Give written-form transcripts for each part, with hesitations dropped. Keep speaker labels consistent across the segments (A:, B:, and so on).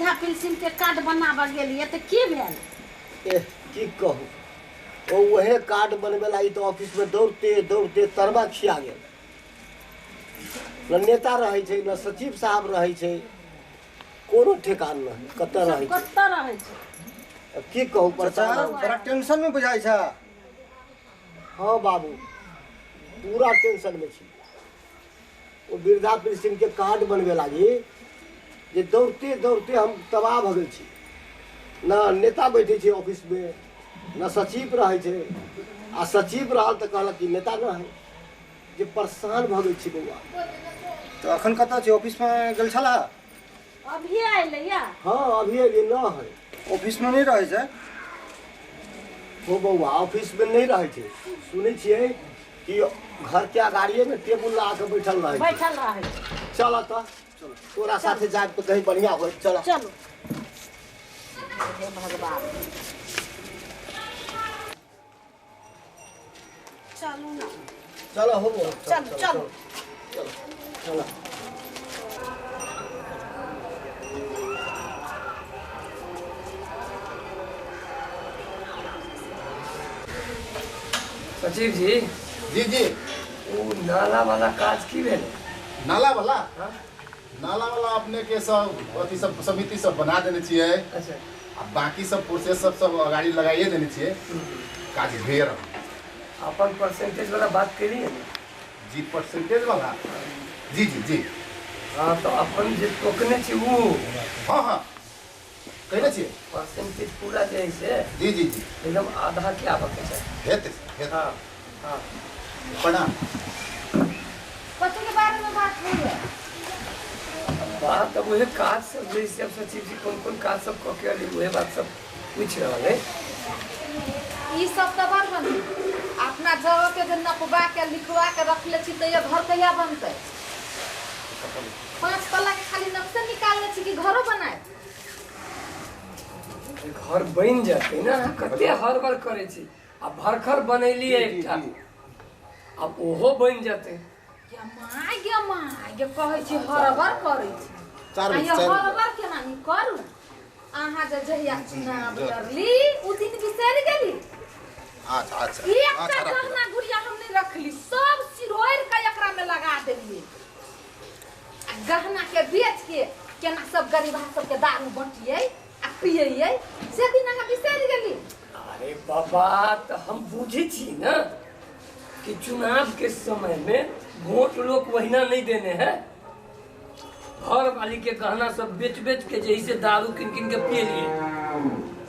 A: वृद्धा पेंशन के कार्ड बनाबऽ गेलियै तऽ की भेल?
B: एह की कहू, ओ उहे कार्ड बनबै ला ई तऽ ऑफिस में दौड़ते दौड़ते तरबा खिया गेल। न नेता रहै छै न सचिव साहब रहै छै, कोनो ठेकान नहि कतऽ रहै छै,
A: कतऽ रहै छै।
B: अब की कहू परेशान
C: चाचा
B: हम।
C: बड़ा टेंशन में बुझाइ छै।
B: हाँ बाबू, पूरा टेंशन में छी। ओ वृद्धा पेंशन के कार्ड बनबे लागी जे दौड़ते दौड़ते हम तबाह भऽ गेल छी। न नेता बैठे छै ऑफिस में, न सचिव रहै छै, आ सचिव रहल तऽ कहलक कि नेता न है, जे परेशान भऽ गेल छी बौआ।
C: तऽ अखन कतऽ छी? ऑफिस में गेल छला?
A: अभी अयलै या?
B: हाँ अभी अयलै न है।
C: ऑफिस में नहीं रहै छै?
B: हो बौआ, ऑफिस में नहीं रहै छै। सुनै छियै कि घर के अगाड़िए में टेबुल लगा के बैठल रहै छै।
A: बैठल रहै छै।
B: चल तऽ तोरा साथे जायब तऽ कहीं बढ़िया होय। चल
A: चलू। हे भगवान, चलू ना।
B: चल हो बौआ,
A: चलू चलू
B: चल।
D: सचिव जी।
E: जी जी।
D: ओ नाला वाला काज की भेल?
E: नाला वाला? नाला वाला अपने के सब अथी सब समिति सब बना देने छियै।
D: अच्छा।
E: आ बाकी सब प्रोसेस सब सब अगाड़ी लगाइए देने छियै, काज भए रहल।
D: अपन परसेंटेज वाला बात केलिए ने?
E: जी परसेंटेज वाला, जी जी जी।
D: हाँ तो अपन जे टोकने छी उ।
E: हाँ हाँ कहने छियै।
D: परसेंटेज पूरा जे है से
E: जी जी जी
D: एकदम आधा के आबऽ के चाही।
E: हेतै हेतै।
D: हाँ हाँ।
E: प्रणाम।
A: कथी के बारे में बात होइए?
D: बात अब उहे काज सब जे से सचिव जी कौन कौन काज सब कऽ के अली उहे बात सब पूछ रहल है।
F: ई सब तऽ बड़ बनी अपना जगह के जे नपवा के लिखवा के रखले छी तऽ ये घर कहिया बनतै? 5 तल्ला के खाली नक्शा निकालने छी कि घरो बनाए?
D: घर बनि जेतै ना, कते हर बार करै छी। आ भरखर बनैलियै एकटा, आब ओहो बनि जेतै।
F: गे my गे my गे, कहै छी हरबर करै छी।
E: चार
F: आ ये
E: चार
F: हरबर केना नी करू? अहाँ जे जहिया चुनाव लड़ली उ दिन बिसरि गेली।
E: अच्छा अच्छा।
F: एकटा
E: अच्छा, राखू।
F: गहना गुड़िया हम नहीं रखली, सब सिरोड़ के एकरा में लगा देलिए। आ गहना के बेच के केना सब गरीबा सबके दारू बटियै आ पियैयै, से दिन अहाँ बिसरि गेली।
D: अरे बाबा, तऽ हम बुझै छी ना कि चुनाव के समय में वोट लोग वहीना नहीं देने हैं। घर वाली के गहना सब बेच बेच के जैसे से दारू किन किन के पिए लिए,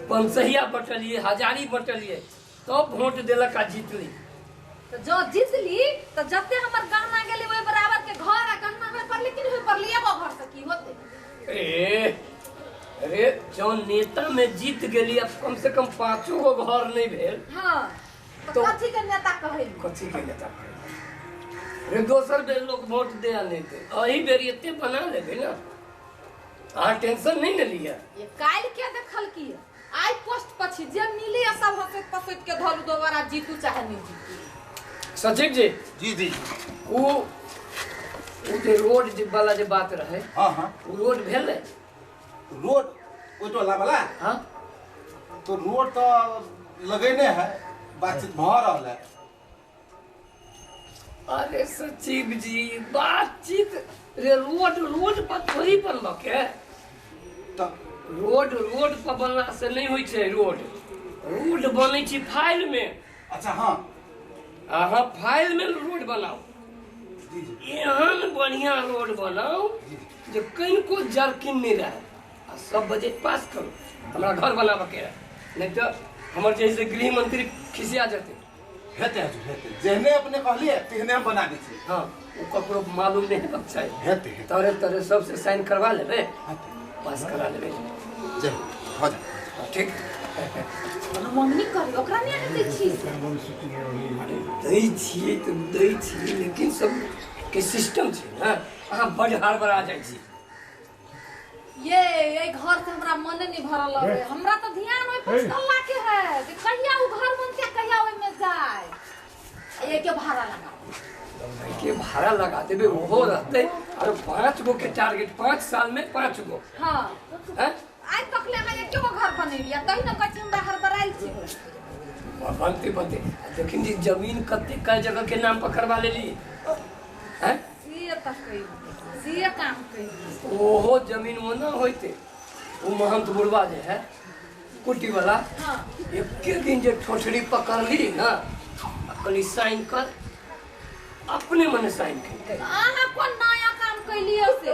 D: पंसहिया बटलिए, हजारी बटलिए, तब वोट देलक आ जीतली।
F: तो जो जीतली तो जते हमर गहना गेली ओहि बराबर के घर आ गहना होय पर, लेकिन होय पर लेबो घर से की होते?
D: ए अरे जो नेता में जीत गेली अब कम से कम 5 गो घर नहीं भेल।
F: हाँ तो कथी के नेता कहै?
D: कथी के नेता कहै? रे दोसर बेर लोग वोट दे आ नहीं दे, अही बेर एते बना लेबै ना, अहाँ टेंशन नहीं ने लिअ।
F: ये काल्हि के देखल की आइ पोस्ट पछी जे मिली आ सब हंसैत पसैत के धरू, दोबारा जीतू चाहे नहीं जीतू।
D: सचिव जी।
E: जी जी।
D: उ जे रोड जे वाला जे बात रहे,
E: हाँ हाँ,
D: उ रोड भेलै?
E: रोड ओहि टोला वाला?
D: हाँ।
E: तो रोड तो लगेने है, बातचीत भऽ रहल है।
D: अरे सचिव जी बातचीत रे रोड रोड पर थोड़ी बनबऽ के,
E: तऽ
D: रोड रोड पर बनला से नहीं होइ छै। रोड रोड बनै छै फाइल में।
E: अच्छा हाँ,
D: अहाँ फाइल में रोड बनाउ,
E: जी जी,
D: एहन बढ़िया रोड बनाउ जे कनिको जर्किन नहीं रहे, आ सब बजट पास करू। हमरा घर बनाबऽ के है, नहीं तो हमर जे से गृह मंत्री खिसिया जेतै।
E: हेतै हजुर हेतै, जेहने अपने कहलियै तेहने हम बना दै छियै।
D: हाँ, ओ ककरो मालूम नहीं हेबाक चाही।
E: हेतै हेतै।
D: तोरे तोरे सबसे साइन करवा लेबै, पास करा लेबै।
E: जय हो जा।
D: ठीक।
F: मम्मी करी ओकरा नहीं अहाँ दै छी से?
D: दै छियै तऽ दै छियै, लेकिन सब के सिस्टम छै ने, अहाँ बड हड़बड़ा जाइ छी।
F: ये ये घर से हमरा मने नहीं भरल है, हमरा तो ध्यान ओइ पछतल्ला के है कि कहिया उ घर बनते, कहिया ओइ में जाए। ये के भाड़ा लगाओ।
D: के भाड़ा लगा देबे ओहो रहते और 5 गो के टारगेट 5 साल में 5 गो।
F: हां
D: हैं
F: आज तक ले अहाँ एको घर बनेलिया तही न कहै छी हमरा हड़बड़ायल छी।
D: बनते बनते देखिन जी जमीन कते कई जगह के नाम पर करवा लेली हैं
F: से त कहि से काम कहि
D: ओहो जमीन वो ना होइते वो महंत बुढ़वा जे है कुटी वाला।
F: हां
D: एके दिन जे ठोठड़ी पकड़ली ना कली साइन कर अपने मने साइन कर।
F: अहाँ कोन नया काम कैलियै से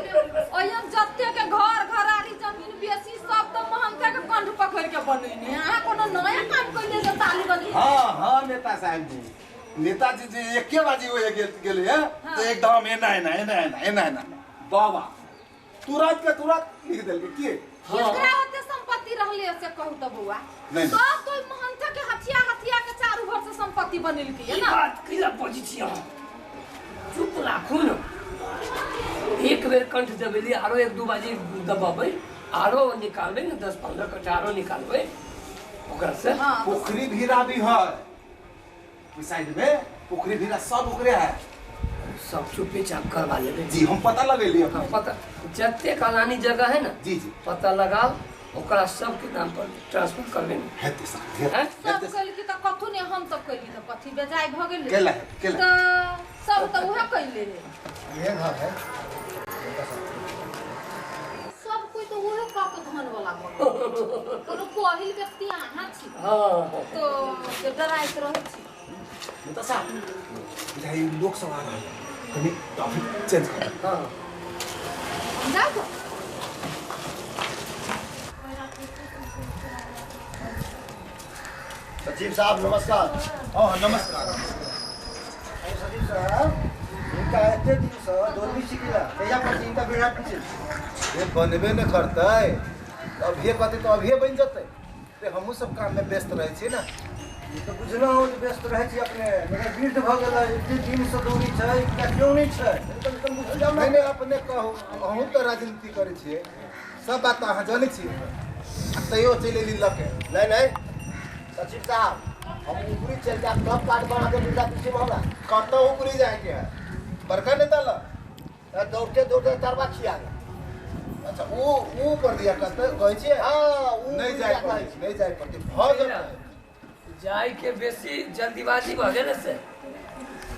F: ओयम जते के घर घरारी जमीन बेसी सब त महंता के कंठ पकड़ के बनैनी अहाँ कोनो नया काम कैलियै से ताली बजली।
E: हां हां नेता साहब जी नेताजी जी एके बाजी हो गेले है तो एकदम एना एना एना एना एना एना बाबा तुरंत के तुरंत लिख देलके की
F: केकरा ओते संपत्ति रहले से कहू त बौआ सब तो महंता के हथिया हथिया के चारू भर से संपत्ति बनेलकै है
D: ना। बात किला बजै छी अहाँ चुप राखू न एक बेर कंठ दबेली आरो 1-2 बाजी दबाबै आरो निकालबै न 10-15 कट्ठा आरो निकालबै ओकरा से।
E: पोखरी भीरा भी है उस साइड में पोखरी भीरा सब ओकरे है
D: सब चुपे चाप करवा लेबै
E: जी हम पता लगेली
D: हम पता जते कलानी जगह है ना जी जी पता लगाओ ओकरा सब के नाम पर ट्रांसफर करबे न
E: हेतै साहब
F: सब कहलकी त कथु ने हम सब कहली त कथि बेजाय भ गेलै
E: केला केला
F: त सब त उहे कहले
C: ये घर है
F: सब कोई तो उहे का के धन वाला कोनो पहिल व्यक्ति अहाँ छी।
D: हां
F: तो जे डराइत रहै छी
E: नेता साहब बुझाइ लोक सब आ रहल कनी टॉपिक चेंज कर।
D: हां
F: जाओ तो
B: सचिव साहब नमस्कार।
E: हां नमस्कार।
C: सचिव साहब इनका एते दिन से दौड़बी सिखिला कहिया पर इनका बेड़ा पीछे
E: ये बनबे न करतै अभिये कहतै तो अभिये बन जतै ते हमहू सब काम में व्यस्त रहै छी ना।
C: ई तो बुझलहुँ जे व्यस्त रहै छी अपने मगर वृद्ध भऽ गेलै एते दिन से दौड़ी छै इनका क्यों नहीं छै एकदम बुझल जाउ
E: नहीं नहीं अपने कहू अहूँ तो राजनीति करै छियै सब बात अहाँ जानै छियै आ तैयो चलि एली लऽ के।
B: नहीं नहीं सचिव साहब हम ऊपरी चल जा तब कार्ड बना के वृद्धा पेंशन हमरा
E: कतौ ऊपरी जाए के है बड़का नेता ल
B: दौड़ते दौड़ते तरबा खिया गेल।
E: अच्छा वो कर दिया कहते कहै छियै।
B: हां ऊ
E: नहीं जाए पड़तै नहीं जाए पड़तै भऽ जेतै
D: जाय के बेसी जल्दीबाजी भऽ गेल से।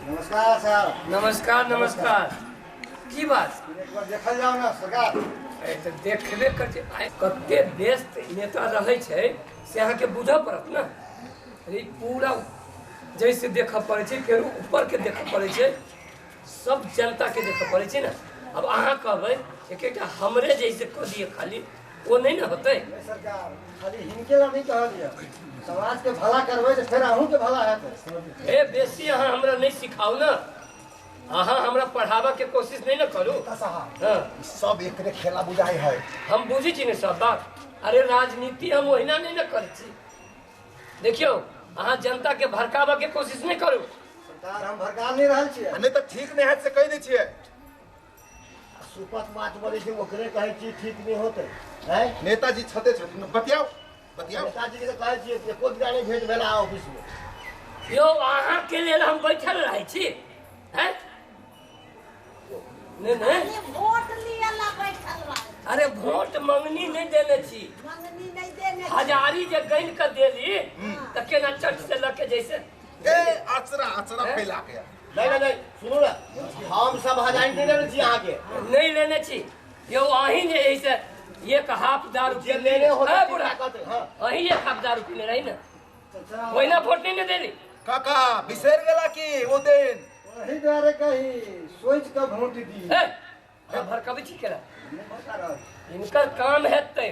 C: नमस्कार साहब।
D: नमस्कार नमस्कार। की बात
C: एक बार देखल जाओ ना सरकार
D: ए त देखबे कर छै आइ कते व्यस्त नेता रहै छै से अहाँ के बुझऽ पड़त ना। अरे पूरा जैसे देखऽ पड़ै छै फेर ऊपर के देखऽ पड़ै छै सब जनता के देखऽ पड़ै छै ना। अब अहाँ कहबै एक एकटा हमरे जैसे कऽ दिए खाली वो नहीं ना होतै।
C: सरकार खाली हिनके ला नहीं कहलियै समाज के भला करबै त फेर अहूँ के भला हेतै।
D: ए बेसी अहाँ हमरा नहीं सिखाउ ना अहाँ हमरा पढ़ाबा के कोशिश नहीं ना करू।
E: साहब सब एकरे खेला बुझाइ है
D: हम बुझै छी ने सब बात। अरे राजनीति हम ओहिना नहीं ना करै छी देखियौ अहाँ जनता के भड़काबा के कोशिश नहीं करू।
C: सरकार हम भड़का नहीं रहल छियै
E: नहीं त ठीक नहीं हैत से कहि दै छियै।
B: सुपत बात बोलै छै ओकरे कहै छी ठीक नहीं होतै हैं
E: नेताजी छते छथिन बतियाओ बतियाओ
B: नेताजी के कहै छियै एको दिना नहीं भेंट भेला ऑफिस में।
D: यौ अहाँ के लेल हम बैठल रहै छी हैं नहीं नहीं
A: वोट लिया ला बैठल रह।
D: अरे वोट मंगनी नहीं देने छी
A: मंगनी नहीं देने
D: हजारी जे गन के देली त केना चट से लके जैसे
E: ए अचरा अचरा फैला के।
B: नहीं नहीं नहीं सुनू ना हम सब हजारी नहीं लेने छी अहाँ के
D: नहीं लेने छी यौ अहीं जे ऐसे एक हाफ दारू
B: जे लेने होतै
D: बुढ़ा
B: हां
D: अहीं एक हाफ दारू पीने रही ना ओहिना वोट नहीं ने देली।
E: काका बिसरि गेला की ओ दिन
C: ओही दुआरे कही सोच के वोट दी।
D: ए भड़काबै छी केला इनकर काम हेतै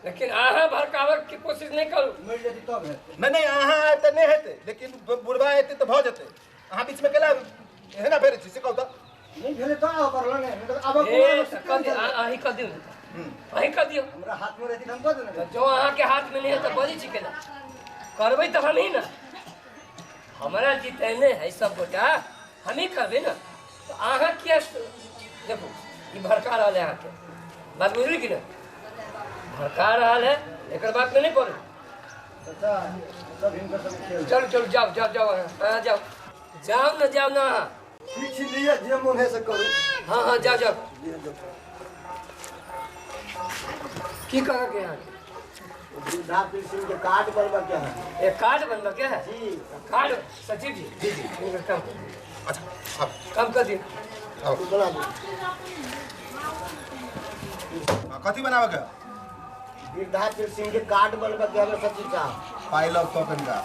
D: लेकिन अहाँ भड़काबै के कोशिश नहीं करू
C: मरि जेतै तब हेतै।
E: नहीं नहीं अहाँ आयब तऽ नहि हेतै लेकिन बुढ़बा एतै तऽ भऽ जेतै। अहाँ बीच में केला एहना फेरै छी से कहू तऽ
C: नहीं भेलै तऽ आब करल नहि आब
D: अहीं कऽ दियौ अहीं कऽ दियौ
C: हमरा हाथ में रहती हम कऽ देने
D: जो अहाँ के हाथ में नहीं है तऽ बजै छी केला करबै तऽ हमही ना हमरा जितेने है सब गोटा हमही करबै ना तो अहाँ किया देखो ई भड़का रहल है अहाँके बात बुझली कि ना भड़का रहल है एकर बात में नहीं पड़ू।
C: चाचा सब हिनकर सब खेल
D: चलू चलू जाओ जाओ जाओ अहाँ जाओ जाओ ना जाओ ना।
B: ठीक छी लिअ जे मोन है से करू।
D: हाँ हाँ जाओ जाओ। की कहा के यहाँ
B: वृद्धा पेंशन के कार्ड बनवा के है।
D: एक कार्ड बनवा के है
B: जी।
D: कार्ड सचिव जी
E: जी जी
D: इनका काम
E: अच्छा अब
D: काम कर दिए
B: बना दो।
E: कथी बनावे के?
B: वृद्धा पेंशन के कार्ड बनवा के है सचिव साहब।
E: पाई लग तो कनका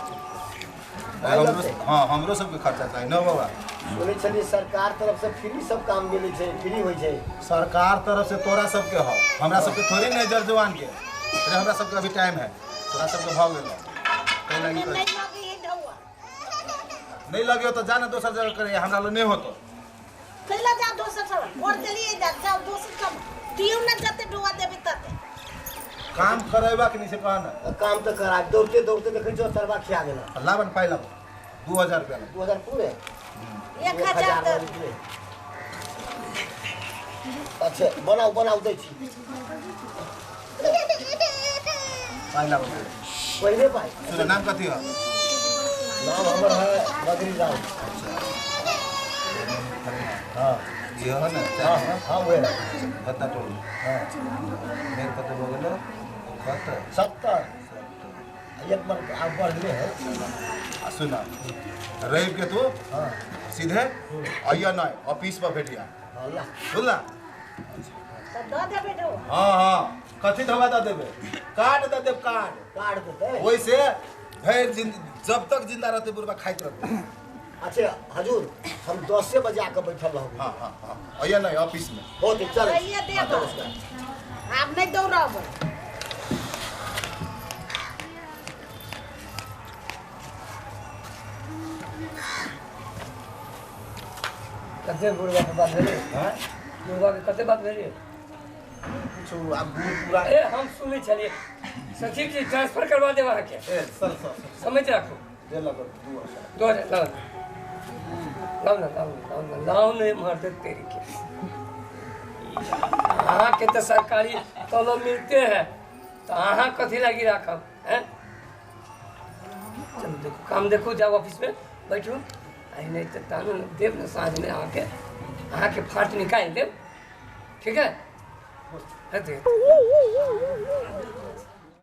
E: हाँ हमरो सबके खर्चा चाहिए न बाबा।
B: सुनै छलियै सरकार तरफ से फ्री सब काम मिलै छै, फ्री होइ छै।
E: सरकार तरफ से तोरा सबके हो, हमरा सबके थोड़े नहीं जर जवान के। अरे हमरा सबके अभी टाइम है, तोरा सबके भऽ गेल नहीं लगे तो जाना दोसर जगह करे, हमरा लग नहीं होतो।
G: कैला जा दोसर सब और चलिए जा जाओ दोसर सब दियो न जते डुबा देबे तते
E: काम करेबा कि नहीं से कह ना।
B: काम तो करा दौड़ते दौड़ते देखै छौ सरबा खिया गेल।
E: लाबन पाइ लाब 2000 रुपया लाब।
B: 2000 पूरे
G: 1000
B: अच्छा बनाओ बनाओ दै छी।
E: पाइ लाब
B: पहिले पाइ।
E: सुन नाम कथी है?
B: नाम हमर है बद्री राव।
E: हाँ ये है ना?
B: हाँ हाँ वह है
E: भत्ता टोल।
B: हाँ
E: मेरे पता हो गेलो
B: 70 एक बार आप बढ़ले है।
E: सुना रवि के तू
B: हाँ
E: सीधे आइया नहीं ऑफिस पर भेटिया बुझला?
G: तो the देबे ढो।
E: हाँ हाँ कथी धोबा the देबे? कार्ड the देब। कार्ड
B: कार्ड देते
E: ओइसे भरि जिन जब तक जिंदा रहते बुढ़बा खाइत रहते।
B: अच्छा हजूर हम 10 बजे आके बैठल रहब।
E: हाँ हाँ हाँ आइया नहीं ऑफिस में
B: बहुत चल
G: आइया देब आप नहीं दौड़ब।
D: कते बुढ़वा के बात भेलै?
E: हाँ
D: बुढ़वा के कते बात भेलै?
E: कुछ आब बूढ़ पूरा
D: ए हम सुनै छलियै सचिव जी ट्रांसफर करवा देब अहाँके।
E: ए सर सर
D: समझ राखू
E: दे लगल 2000
D: 2000 लाउ लाउ ना लाउ लाउ ना लाउ ने मारते तेरी के। अहाँ के तो सरकारी तलब मिलते हैं तो अहाँ कथी लागी राखब हैं? चलो देखो काम देखो, जाओ ऑफिस में बैठू। आई नहीं तो तानू देव ना साँझ में आके आके फाट निकाल देव। ठीक है?